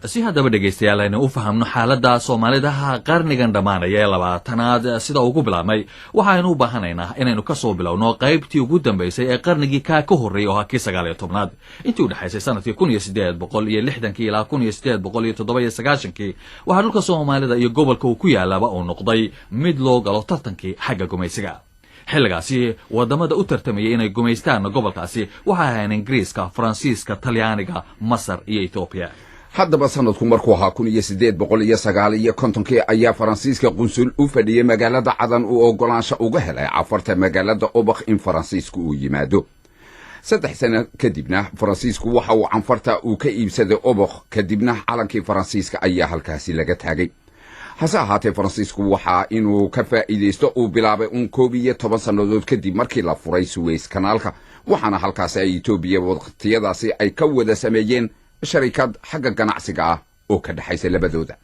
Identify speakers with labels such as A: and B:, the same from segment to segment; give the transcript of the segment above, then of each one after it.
A: Si haddaba, dhegaystayaal, aynu u fahamno xaaladda Soomaalidaha qarnigan dhammaanaya ee 20aad sida ugu bilaabmay, waxaynu u baahanaynaa inaynu ka soo bilowno qaybtii ugu dambaysay ee qarnigii kaa ka horreeyey, oo ahaa kii 19aad. Intii u dhexaysay sanadkii 1860kii ilaa 1897kii, waxaa dhulka Soomaalida iyo gobolka uu ku yaalaaba uu noqday mid loo galo tartankii xagga gumaysiga. Xilligaasi wadamada u tartamayay inay gumaystaan gobolkaasi waxay ahayn Ingiriiska, Faransiiska, Talyaaniga, Masar iyo Etoobiya.
B: Haddaba sanadku markuu ahaa 1859kii ayaa Faransiiska qunsul u fadhiyey magaalada Cadan uu oggolaansho uga helay Cafarta magaalada Obakh in Faransiisku uu yimaado. 3 sano kadibna Faransiisku waxa uu Canfarta uu ka iibsaday Obokh, kadibna calankii Faransiiska ayaa halkaasi laga taagay. Hase ahaatee, Faransiisku waxaa inuu ka faa'iidaysto uu bilaabay uun 11 sannadood kadib markii la furay Suweys Kanaalka, waxaana halkaasi ay Etoobiya waqtiyadaasi ay ka wada sameeyeen sharikad xagga ganacsiga ah oo ka dhexaysa labadooda.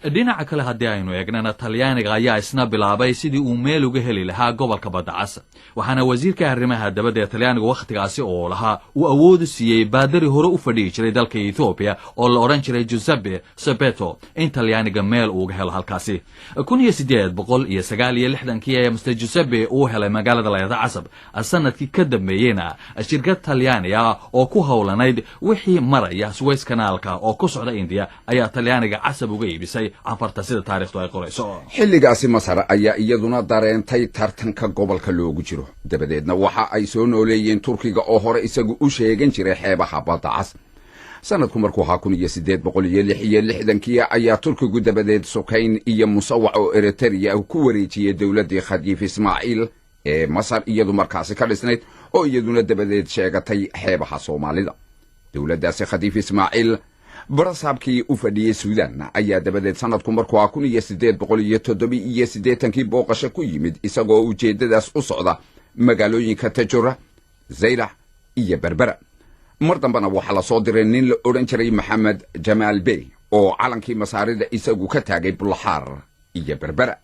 A: Dhinaca kale haddii aynu eegnana, Talyaaniga ayaa isna bilaabay sidii uu meel uga heli lahaa gobolka Badda Cas, waxaana wasiirka arrimaha dabadda ee Talyaaniga wakhtigaasi oo lahaa uu awoodu siiyey baadari hore u fadhiyi jiray dalka Ethoobiya oo la odhan jiray Giuseppe Sabeto in Talyaaniga meel uuga helo halkaasi. 1869kii ayaa Mister Giuseppe uu helay magaalada layada Casab. Sanadkii ka dambeeyeyna shirkad Talyaani ah oo ku howlanayd wixii maraya Suways Kanaalka oo ku socda Indiya ayaa Talyaaniga Casab uga iibisay Canfarta, sida taarikhdu ay qorayso.
B: Xilligaasi Masar ayaa iyaduna dareentay tartanka gobolka loogu jiro, dabadeedna waxa ay soo nooleeyeen Turkiga oo hore isagu u sheegan jiray xeebaha Badda Cas. Sanadku markuu ahaa 1866kii ayaa Turkigu dabadeed Sukayn iyo Musawac oo Eritrea ku wareejiyey dowladdii Khadiif Ismaaciil ee Masar iyadu markaasi ka dhisnayd, oo iyaduna dabadeed sheegatay xeebaha Soomaalida. Dowladdaasi Khadiif Ismaaciil barasaabkii u fadhiyey Suudan ayaa dabadeed sanadku markuu ahaa 1887kii booqasho ku yimid, isagoo ujeeddadaas u socda magaalooyinka Tajura, Zaylac iyo Berbera. Mar dambena waxaa lasoo diray nin la odhan jiray Maxamed Jamaal Bey oo calankii Masaarida isagu ka taagay Bulaxaar iyo Berbera.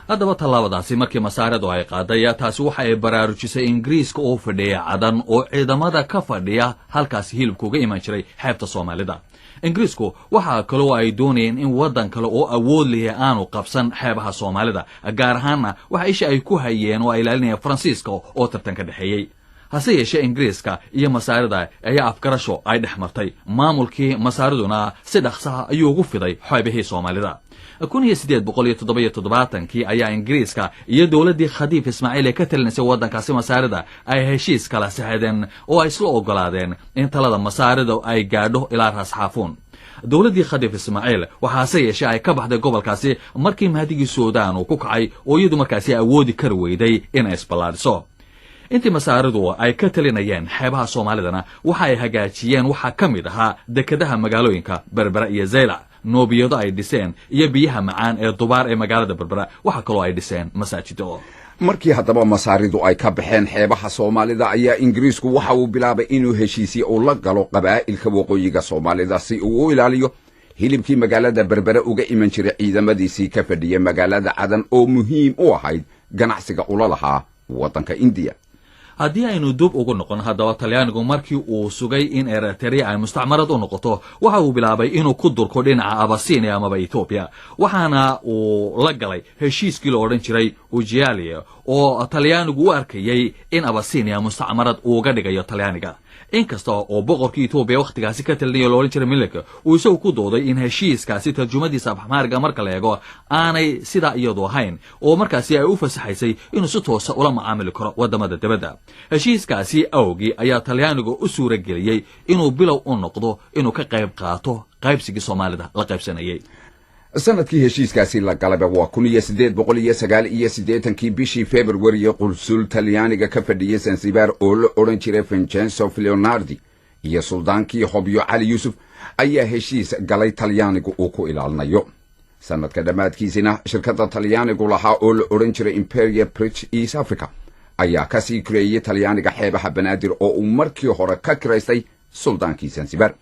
A: Haddaba tallaabadaasi markii Masaaridu ay qaaday, taasi waxa ay baraarujisay Ingiriiska oo fadhiya Cadan oo ciidamada ka fadhiya halkaasi hilibka uga iman jiray xeebta Soomaalida. Ingiriisku waxaa kaloo ay doonayeen in waddan kale oo awood lihi aanu qabsan xeebaha Soomaalida, gaar ahaanna waxa isha ay ku hayeen oo ay ilaalinayeen Faransiiska oo tartan ka dhexeeyey. Hase yeeshee, Ingiriiska iyo Masaarida ayaa afgarasho ay dhex martay, maamulkii Masaariduna si dhaqsaha ayuu ugu fiday xeebihii Soomaalida. 1877kii ayaa Ingiriiska iyo dowladdii Khadiif Ismaaciil ee ka talinaysay waddankaasi Masaarida ay heshiis kala saxeedeen oo ay isla ogolaadeen in talada Masaarida ay gaadho ilaa Raasxaafuun. Dowladdii Khadiif Ismaaciil waxaase yeeshee ay ka baxday gobolkaasi markii Mahdigii Suudaan uu ku kacay, oo iyadu markaasi awoodi kari weyday inay isballaadhiso. Intii Masaaridu ay ka talinayeen xeebaha Soomaalidana waxa ay hagaajiyeen waxaa ka mid ahaa dekedaha magaalooyinka Berbera iyo Zaylac, noobiyado ay dhiseen iyo biyaha macaan ee Dubaar ee magaalada Berbera. Waxaa kaloo ay dhiseen masaajido.
B: Markii haddaba Masaaridu ay ka baxeen xeebaha Soomaalida ayaa Ingiriisku waxa uu bilaabay inuu heshiisye uu la galo qabaa'ilka waqooyiga Soomaalida si uu u ilaaliyo hilibkii magaalada Berbere uga iman jiray ciidamadiisii ka fadhiya magaalada Cadan oo muhiim u ahayd ganacsiga ula lahaa waddanka Indiya.
A: Haddii aynu dub ugu noqon haddaba, Talyaanigu markii uu sugay in Eritrea ay mustacmarad u noqoto, waxa uu bilaabay inuu ku durko dhinaca Abasinia amaba Etoobiya, waxaana uu la galay heshiiskii la odhan jiray Ujialia, oo Talyaanigu u arkayey in Abasinia mustacmarad uuga dhigayo Talyaaniga, inkasta oo boqorkii Etoobiya wakhtigaasi ka talinayo la odhan jiray Milik uu isagu ku dooday in heshiiskaasi tarjumadiisa Afxmaariga marka la eego aanay sidaa iyadu ahayn, oo markaasi ay u fasaxaysay inuu si toosa ula macaamili karo wadamada dibadda. Heshiiskaasi awgii ayaa Talyaanigu u suura geliyey inuu bilow u noqdo inuu ka qayb qaato qaybsigii Soomaalida la qaybsanayay.
B: Sanadkii heshiiskaasi la galaba waa 1889kii, bishii Februariyo qunsul Talyaaniga ka fadhiyey Sansibar oo la odhan jiray Vincenzo Leonardi iyo suldaankii Hobyo Cali Yuusuf ayaa heshiis galay Talyaanigu uu ku ilaalinayo. Sanadka dhammaadkiisina shirkadda Talyaanigu lahaa oo la odhan jiray Imperial Bridge East Africa ayaa kasii kireeyey Talyaaniga xeebaha Banaadir oo uu markii hore ka kiraystay suldaankii Sansibar.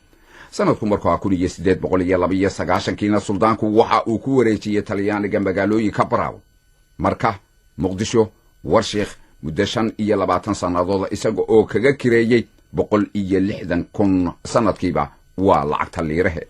B: Sanadku markuu ahaa 1892kiina suldaanku waxa uu ku wareejiyey Talyaaniga magaalooyinka Baraaw, Marka, Muqdisho, Warshiikh muddo 25 sannadooda, isaga oo kaga kireeyey 160,000 sannadkiiba, waa lacagta liirahe.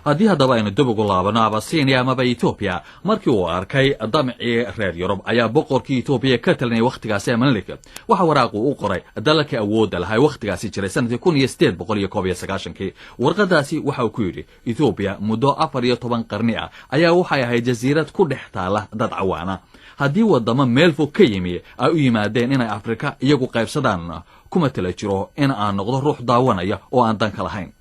A: Haddii haddaba aynu dib ugu laabano Abasinia amaba Etoobiya, markii uu arkay damcii reer Yurub ayaa boqorkii Etoobiya ka talinayay wakhtigaasi ee Menelik waxa waraaquu u qoray dalalka awoodda lahaa wakhtigaasi jiray sanadkii 1891-kii. Warqadaasi waxa uu ku yidhi: Etoobiya muddo 14 qarni ah ayaa waxay ahayd jasiirad ku dhex taala dad cawaana. Haddii wadamo meel fog ka yimi ay u yimaadeen inay Afrika iyagu qaybsadaan, kuma tala jiro in aan noqdo ruux daawanaya oo aan danka lahayn.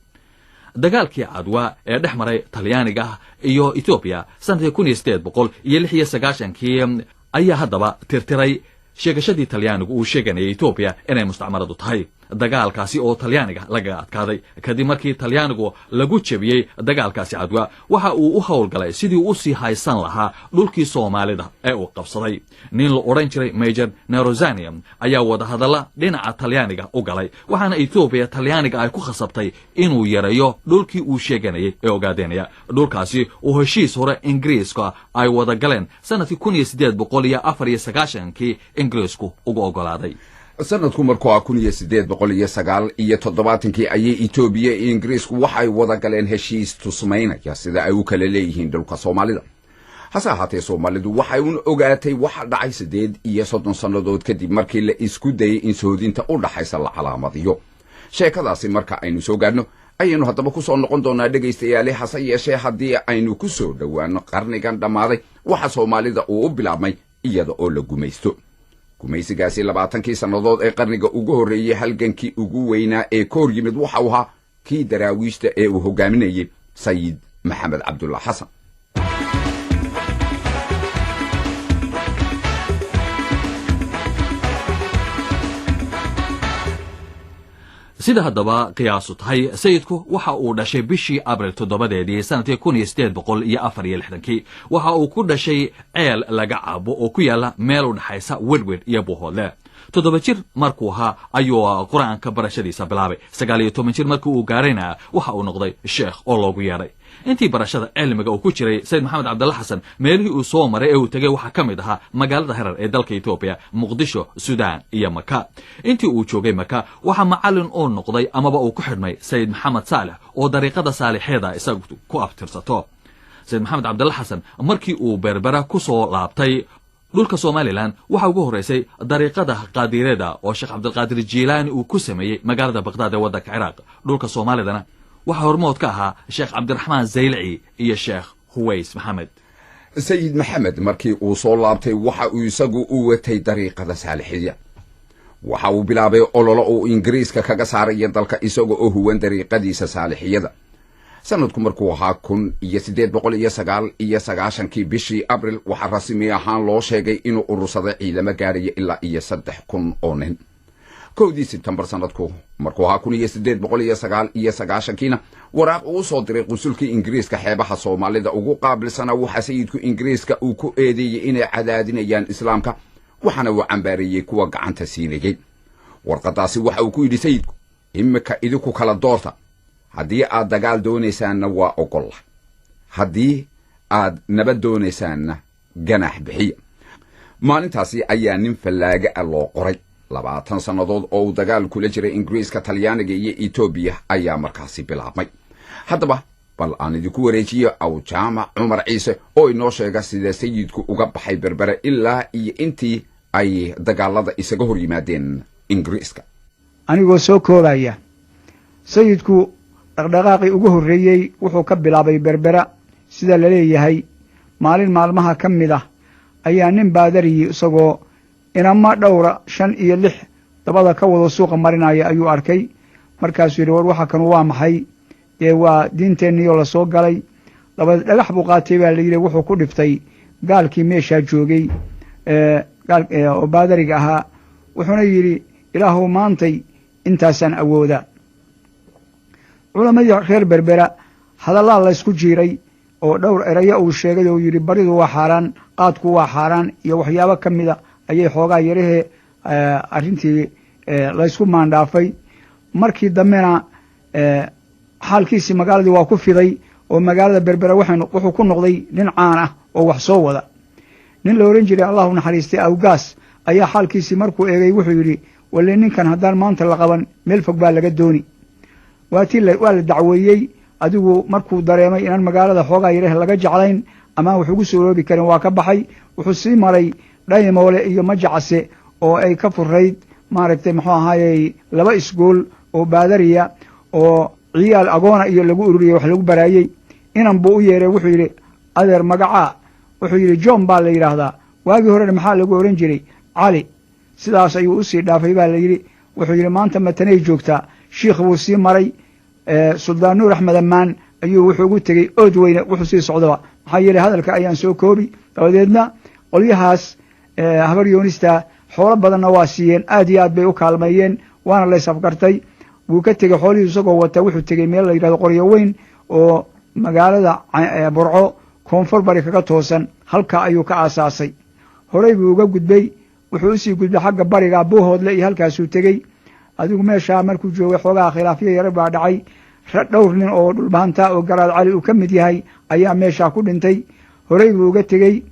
A: Dagaalkii Cadwa ee dhex maray Talyaaniga iyo Etoobiya sanadkii 1896-kii ayaa haddaba tirtiray sheegashadii Talyaanigu uu sheeganayay Etoobiya inay mustacmaradu tahay. Dagaalkaasi oo Talyaaniga lagaga adkaaday. Kadib markii Talyaanigu lagu jebiyey dagaalkaasi Cadwa, waxa uu u howlgalay sidii u sii haysan lahaa dhulkii Soomaalida ee uu qabsaday. Nin la odhan jiray Major Nerozania ayaa wadahadalla dhinaca Talyaaniga u galay, waxaana Etoobiya Talyaaniga ay ku khasabtay inuu yareeyo dhulkii uu sheeganayay ee Ogaadenaya, dhulkaasi oo heshiis hore Ingiriiska ay wada galeen sanadkii 1894-kii Ingiriisku ugu ogolaaday.
B: Sanadku markuu ah 1879-kii ayay Etoobiya iyo Ingiriisku waxay wada galeen heshiis tusmaynaya sida ay u kala leeyihiin dhulka Soomaalida. Hase ahaatee, Soomaalidu waxay un ogaatay waxa dhacay 38 sannadood kadib, markii la isku dayey in soodinta u dhaxaysa la calaamadiyo. Sheekadaasi marka aynu soo gaadhno ayaynu haddaba ku soo noqon doonaa, dhegaystayaale. Hase yeeshee, haddii aynu ku soo dhowaano qarnigan dhammaaday, waxa Soomaalida uu u bilaabmay iyada oo la gumaysto. Gumaysigaasi 20-kii sannadood ee qarniga ugu horreeyey, halgankii ugu weynaa ee ka hor yimid waxa uu ahaa kii Daraawiishta ee uu hogaaminayey Sayid Maxamed Cabdulla Xasan.
A: Sida haddaba qiyaasu tahay, sayidku waxa uu dhashay bishii Abril 7-deedii sanadkii 1864-kii. Waxa uu ku dhashay ceel laga cabo oo ku yaala meel u dhexaysa Wedwed iyo Buuhoodle. 7 jir markuu ahaa ayuu Qur-aanka barashadiisa bilaabay. 19 jir markii uu gaarayna waxa uu noqday sheekh oo loogu yeedhay. Intii barashada cilmiga uu ku jiray Sayid Maxamed Cabdalla Xasan, meelihii uu soo maray ee uu tegey waxaa ka mid ahaa magaalada Herar ee dalka Etoobiya, Muqdisho, Suudaan iyo Maka. Intii uu joogay Maka waxaa macallin oo noqday amaba uu ku xidhmay Sayid Maxamed Saalex oo dariiqada saalixeeda isagu ku abtirsato. Sayid Maxamed Cabdalla Xasan markii uu Berbera ku soo laabtay dhulka Somalilan, waxaa ugu horreysay dariiqada Qaadireeda oo Sheekh Cabdilqaadir Jiilaani uu ku sameeyey magaalada Baqhdaad ee waddanka Ciraaq. Dhulka Soomaalidana waxaa hormood ka ahaa Sheekh Cabdiraxmaan Zaylci iyo Sheekh Huways Maxamed.
B: Sayid Maxamed markii uu soo laabtay waxa uu isagu u watay dariiqada Saalixiya. Waxa uu bilaabay ololo uu Ingiriiska kaga saaraya dalka, isaga oo huwan dariiqadiisa Saalixiyada. Sanadku markuu ahaa 1899-kii bishii Abril, waxaa rasmi ahaan loo sheegay inuu urursaday ciidamo gaadhaya ilaa iyo 3000 oo nin. 1-dii Sebtembar sanadku markuu ahaa 1899-kiina, waraaq uu soo diray qunsulkii Ingiriiska xeebaha Soomaalida ugu qaabilsanaa, waxaa sayidku Ingiriiska uu ku eedeeyey inay cadaadinayaan Islaamka, waxaana uu cambaareeyey kuwa gacanta siinayey. Warqadaasi waxa uu ku yidhi sayidku: "Imika idinku kala doorta. Haddii aad dagaal doonaysaanna waa ogolla, haddii aad nabad doonaysaanna ganaax bixiya." Maalintaasi ayaa nin fallaaga ah loo qoray. 20 sannadood oo uu dagaal kula jiray Ingiriiska, Talyaaniga iyo Etoobiya ayaa markaasi bilaabmay. Haddaba bal aan idinku wareejiyo Aw Jaamac Cumar Ciise oo inoo sheega sida sayidku uga baxay Berbere ilaa iyo intii ay dagaalada isaga hor yimaadeen Ingiriiska.
C: Anigoo soo koobaya, sayidku dhaqdhaqaaqii ugu horreeyey wuxuu ka bilaabay Berbera. Sida la leeyahay, maalin maalmaha ka mid ah ayaa nin baadariyi isagoo inama dhowra, shan iyo lix, dabada ka wado suuqa marinaya ayuu arkay. Markaasuu yidhi: "War, waxa kanu waa maxay?" Dee waa diinteenniiyoo la soo galay. Dabadeed dhagax buu qaatay baa la yidhi, wuxuu ku dhiftay gaalkii meeshaa joogay oo baadariga ahaa, wuxuuna yidhi: "Ilaahuw, maantay intaasaan awooda." Culammadii reer Berbera hadallaa laysku jiiray oo dhowr erayo uu sheegay oo yidhi baridu waa xaaraan, qaadku waa xaaraan iyo waxyaabo ka mida ayay xoogaa yarahee arrintii laysku maandhaafay. Markii dambena Xaalkiisii magaaladii waa ku fiday oo magaalada Berbera wuxuu ku noqday nin caan ah oo wax soo wada. Nin la ohan jiray, Allahu naxariistay, Awgaas ayaa xaalkiisii markuu eegay wuxuu yidhi: "Walle ninkan haddaan maanta la qaban, meel fog baa laga dooni." Waatii waa la dacweeyey. Adigu markuu dareemay inaan magaalada xoogaa yareh laga jeclayn amaan wax ugu suuroobi karin, waa ka baxay. Wuxuu sii maray Dhaymoole iyo Majacase oo ay ka furayd, maaragtay, muxuu ahaayey, laba isgool oo baadariya oo ciyaal agoona iyo lagu ururiyey, wax lagu baraayey. Inan buu u yeeray. Wuxuu yidhi: "Adeer, magacaa?" Wuxuu yidhi: "John baa la yidhaahdaa." "Waagii horena maxaa lagu ohan jiray?" "Cali." Sidaas ayuu usii dhaafay baa la yidhi. Wuxuu yidhi: "Maanta matanay joogtaa." Shiikh buu sii maray. Suldaan Nuur Axmed Ammaan ayuu wuxuu ugu tegey Ood Weyne. Wuxuu sii socdaba, maxaa yeeley hadalka ayaan soo koobi. Dabadeedna qolyahaas Habar Yoonista xoolo badanna waa siiyeen, aad iyo aad bay u kaalmeeyeen, waana la ysafgartay. Wuu ka tegey xoolihii isagoo wata. Wuxuu tegey meel la yidhahdo Qoryo Weyn oo magaalada Burco koonfur bari kaga toosan. Halkaa ayuu ka aasaasay. Horey buu uga gudbay. Wuxuu usii gudbay xagga bariga, Buuhoodle iyo halkaasuu tegey. Adigu meeshaa markuu joogay xoogaha khilaafyo yara baa dhacay. Dhowr nin oo Dhulbahanta oo Garaad Cali uu ka mid yahay ayaa meeshaa ku dhintay. Horey buu uga tegey.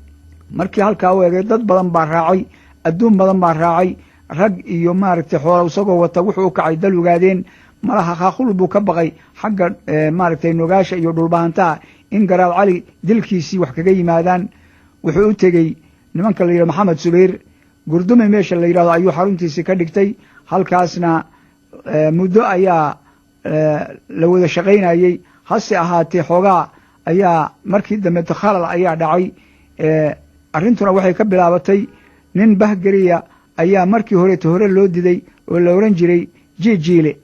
C: Markii halkaa u egay, dad badan baa raacay, adduun badan baa raacay, rag iyo, maaragtay, xoola isagoo wata wuxuu u kacay dal Ogaadeen. Malaha khaaqul buu ka baqay xagga, maaragtay, Nogaasha iyo Dhulbahantaha in Garaad Cali dilkiisii wax kaga yimaadaan. Wuxuu u tegey nimanka la yidhahdo Maxamed Subayr. Gurdume meesha la yidhahdo ayuu xaruntiisii ka dhigtay. Halkaasna muddo ayaa la wada shaqaynayey. Hase ahaatee xoogaa ayaa markii dambe khalal ayaa dhacay. Arrintuna waxay ka bilaabatay nin Bahgeriya ayaa markii horeeto hore loo diday oo la ohan jiray Jiijiile.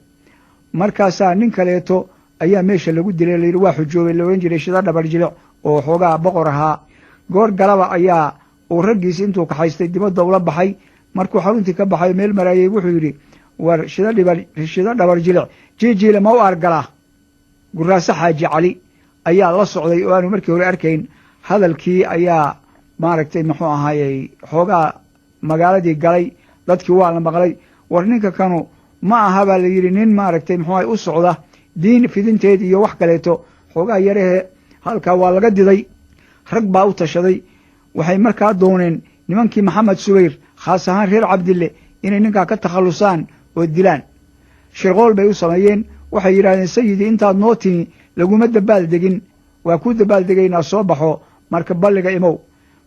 C: Markaasaa nin kaleeto ayaa meesha lagu dilay, layidhi waa xujoobay, la ohan jiray Shida Dhabar Jilic oo xoogaa boqor ahaa. Goor galaba ayaa uu raggiisi intuu kaxaystay dibadda ula baxay. Markuu xaruntii ka baxay, meel maraayey, wuxuu yidhi: "War Shida Dhabar Jilic Jiijiile ma u argalaa?" Guraase Xaaji Cali ayaa la socday oo aanu markii hore arkayn. Hadalkii ayaa, maaragtay, muxuu ahaayey, xoogaa magaaladii galay. Dadkii waa la maqlay. "War ninka kanu ma aha," baa la yidhi, "nin, maaragtay, muxuu u socda diin fidinteed iyo wax kaleeto." Xoogaa yarahe halkaa waa laga diday. Rag baa u tashaday. Waxay markaa dooneen nimankii Maxamed Subayr, khaas ahaan reer Cabdille, inay ninkaa ka takhallusaan oo dilaan. Shirqool bay u sameeyeen. Waxay yidhahdeen: "Sayidii, intaad noo timi laguma dabaal degin, waa kuu dabaal degaynaa, soo baxo marka balliga imow."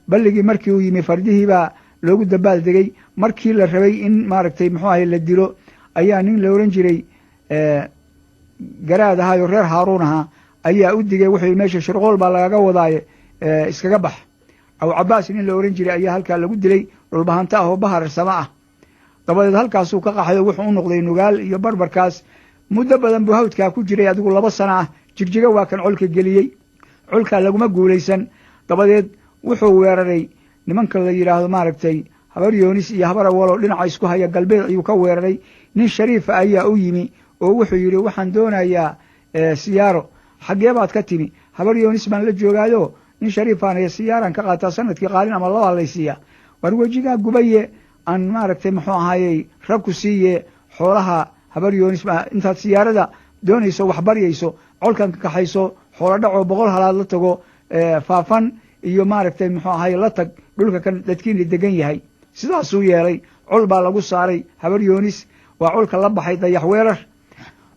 C: Balligii markii uu yimi, fardihii baa loogu dabaal degay. Markii la rabay in, maaragtay, muxuu ahay, la dilo, ayaa nin la ohan jiray Garaad ahaayo reer Haaruun ahaa ayaa u digay. Wuxuu yidhi: "Meesha shirqool baa lagaga wadaaye, iskaga bax." Aw Cabaas nin la ohan jiray ayaa halkaa lagu dilay, Dhulbahanto ah oo Baharsamo ah. Dabadeed halkaasuu ka qaxay oo wuxuu u noqday Nugaal iyo barbarkaas. Muddo badan buu hawdkaa ku jiray, adigu 2 sano ah. Jigjiga waa kan colka geliyey. Colkaa laguma guulaysan. Dabadeed wuxuu weeraray nimanka la yidhaahdo, maaragtay, Habar Yoonis iyo Habar Awaloo dhinaca isku haya. Galbeed ayuu ka weeraray. Nin shariifa ayaa u yimi oo wuxuu yidhi: "Waxaan doonayaa siyaaro." "Xaggee baad ka timi?" "Habar Yoonis baan la joogaayo, nin shariifaan siyaaraan ka qaataa, sanadkii qaalin ama labaa laysiiyaa." "War wejigaa gubaye, aan, maaragtay, muxuu ahaayey, rag ku siiye xoolaha Habar Yoonis. Intaad siyaarada doonayso, wax baryayso, colkan ka kaxayso, xoolo dhacoo 100 halaad la tago Faafan iyo, maaragtay, muxuu ahaye, la tag dhulka kan dadkiina degan yahay." Sidaasuu yeelay. Col baa lagu saaray Habar Yoonis. Waa colka la baxay Dayax Weerar.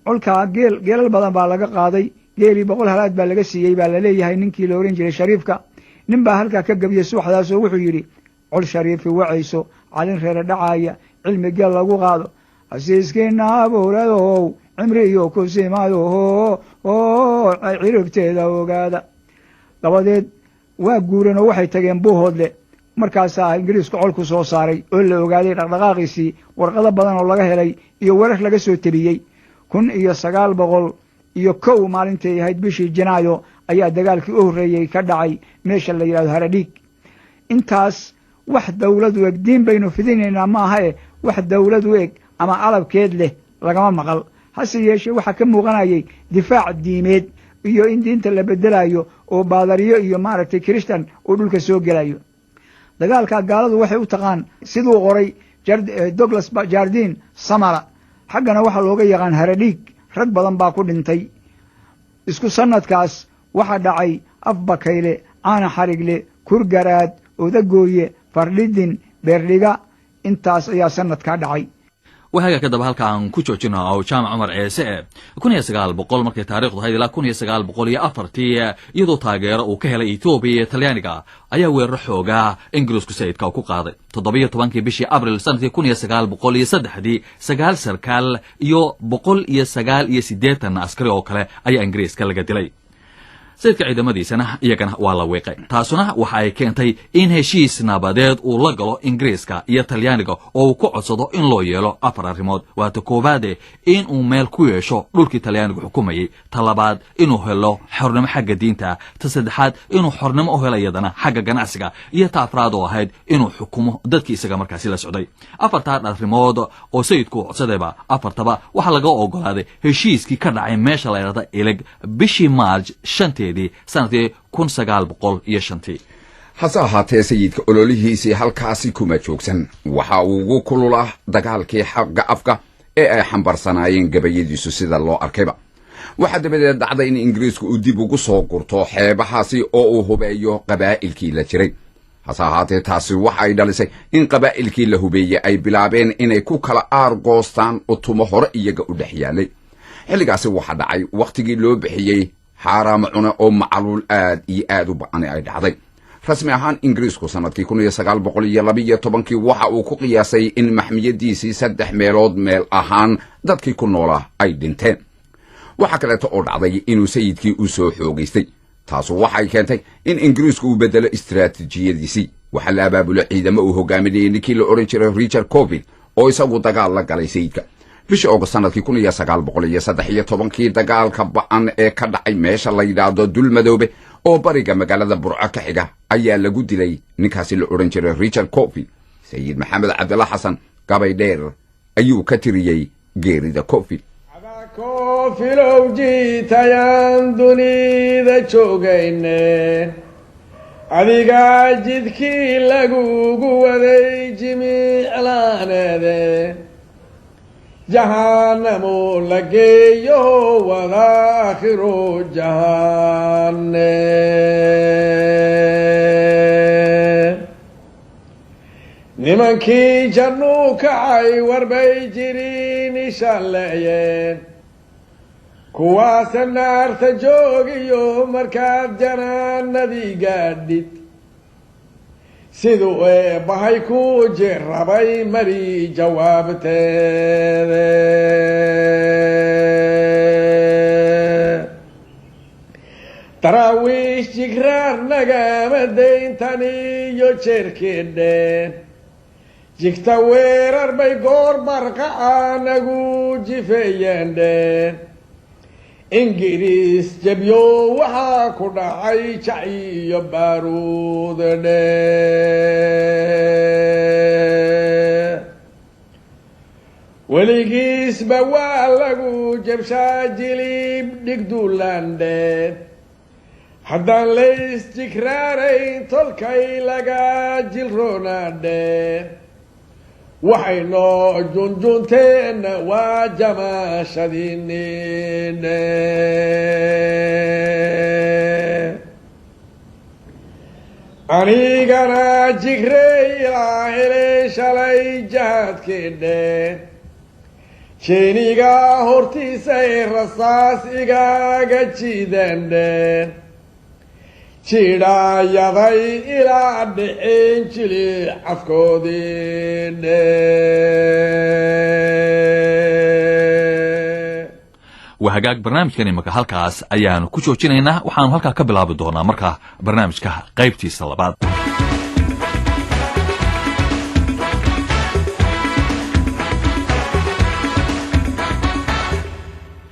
C: Colkaa geel, geelal badan baa laga qaaday. Geelii 100 halaad baa laga siiyey baa laleeyahay ninkii la ohan jiray shariifka. Nin baa halkaa ka gebiyey subaxdaasoo wuxuu yidhi: "Col shariifi wacayso, calin reere dhacaaya, cilmi geel lagu qaado, casiiskiina abuuradow, cimri iyo kusimayo ciribteeda ogaada." Dabadeed waa guureen oo waxay tageen Buuhoodle. Markaasaa Ingiriisku colku soo saaray oo la ogaaday dhaqdhaqaaqiisii, warqado badan oo laga helay iyo warar laga soo tebiyey. 1901 maalintay ahayd bishii Janaayo ayaa dagaalkii u horreeyey ka dhacay meesha la yidhahdo Haradhiig. Intaas wax dawlad u eg, diin baynu fidinaynaa ma aha e, wax dawlad u eg ama alabkeed leh lagama maqal. Hase yeeshee waxaa ka muuqanayay difaac diimeed iyo in diinta la bedelayo oo baadariyo iyo, maaragtay, kirishtan uu dhulka soo gelayo. Dagaalka gaaladu waxay u taqaan, siduu qoray Douglas Jardin, Samara. Xaggana waxaa looga yaqaan Haradhiig. Rag badan baa ku dhintay. Isku sannadkaas waxaa dhacay Afbakayle, Caana Xarigle, Kurgaraad, Odagooye, Fardhidin, Beerdhiga. Intaas ayaa sanadkaa dhacay.
A: Wahaga kadaba halka aan ku joojino oo Jaamac Cumar Ceese, 1900 markay taarikhdu ahayd ilaa 1904-tii, iyadoo taageero uu ka helay Etoobiya iyo Talyaaniga, ayaa weeraro xoogaa Ingiriisku sayidka ku qaaday. 17-kii bishii Abril sanadkii 1903-dii, sagaal sarkaal iyo 189 askari oo kale ayaa Ingiriiska laga dilay. Sayidka ciidamadiisana iyagana waa la wiiqay. Taasuna waxa ay keentay in heshiis nabadeed uu la galo Ingiriiska iyo Talyaaniga oo uu ku codsado in loo yeelo afar arrimood. Waata koowaade, in uu meel ku yeesho dhulkii Talyaanigu xukumayey; ta labaad, inuu helo xornimo xagga diinta; ta saddexaad, inuu xornimo u helo iyadana xagga ganacsiga; iyo ta afraad oo ahayd inuu xukumo dadkii isaga markaasi la socday. Afartaa arrimood oo sayidku codsadayba, afartaba waxaa laga ogolaaday heshiiskii ka dhacay meesha la yidhahda Ilig bishii Maarj 5-teedii sanadkii 1905-tii.
B: Hase ahaatee, sayidka ololihiisii halkaasi kuma joogsan. Waxa uu ugu kululaa dagaalkii xagga afka ee ay xambarsanaayeen gabayadiisu. Sida loo arkayba, waxaa dabadeed dhacday in Ingiriisku uu dib ugu soo gurto xeebahaasi oo uu hubeeyo qabaa'ilkii la jiray. Hase ahaatee, taasi waxa ay dhalisay in qabaa'ilkii la hubeeyey ay bilaabeen inay ku kala aargoostaan utumo hore iyaga u dhex yaalay. Xilligaasi waxaa dhacay wakhtigii loo bixiyey xaaraama cune oo macaluul aad iyo aad u ba'ani ay dhacday. Rasmi ahaan, Ingiriisku sanadkii 1912-kii waxa uu ku qiyaasay in maxmiyadiisii saddex meelood meel ahaan dadkii ku noolaa ay dhinteen. Waxaa kaleeto oo dhacday inuu sayidkii u soo xoogaystay. Taasu waxay keentay in Ingiriisku uu bedelo istiraatiijiyadiisii. Waxaa la abaabulay ciidamo uu hogaaminayay ninkii la odhan jiray Richard Corfield oo isagu dagaal la galay sayidka. Bishii Ogost sanadkii 1913-kii, dagaalka ba'an ee ka dhacay meesha la yidhaahdo Dulmadoobe oo bariga magaalada Burco ka xiga ayaa lagu dilay ninkaasi la odhan jiray Richard Corfield. Sayid Maxamed Cabdilla Xasan gabay dheer ayuu ka tiriyey geerida Corfield.
D: Koofilow jiitayaan dunida joogayne, adigaa jidkii lagugu waday jimiclaaneede, jahanamo la geeyo wada akhiro jahane. Nimankii jannuu kacay warbay jiriin ishalleeyeen, kuwaase naarta joogiyo markaad janaanadii gaadhid, siduu eebbahay ku jirrabay mari jawaabteede. Daraawiish jigraar nagama dayntan iyo jeerkeedhe, jigta weerar bay goor barqaca nagu jifeeyeendhe. Ingiriis jebyo waxaa ku dhacay jac iyo baaruud dhe. Weligiisba waa lagu jebshaa jilib dhigduulandhe, haddaan lays jigraarayn tolkay laga jilroonaadhe. Waxay noo junjunteenna waa jamaashadiinidhe. Anigana jigrey ilaa helay shalay jahaadkeedhe, jeeniga hortiisay rasaas igaaga jiidandhe, jidhaayaday ilaa dhicin jili cafkoodii dhe.
A: Waa hagaag, barnaamijkan imaka halkaas ayaanu ku joojinaynaa. Waxaanu halkaa ka bilaabi doonaa markaa barnaamijka qaybtiisa labaad.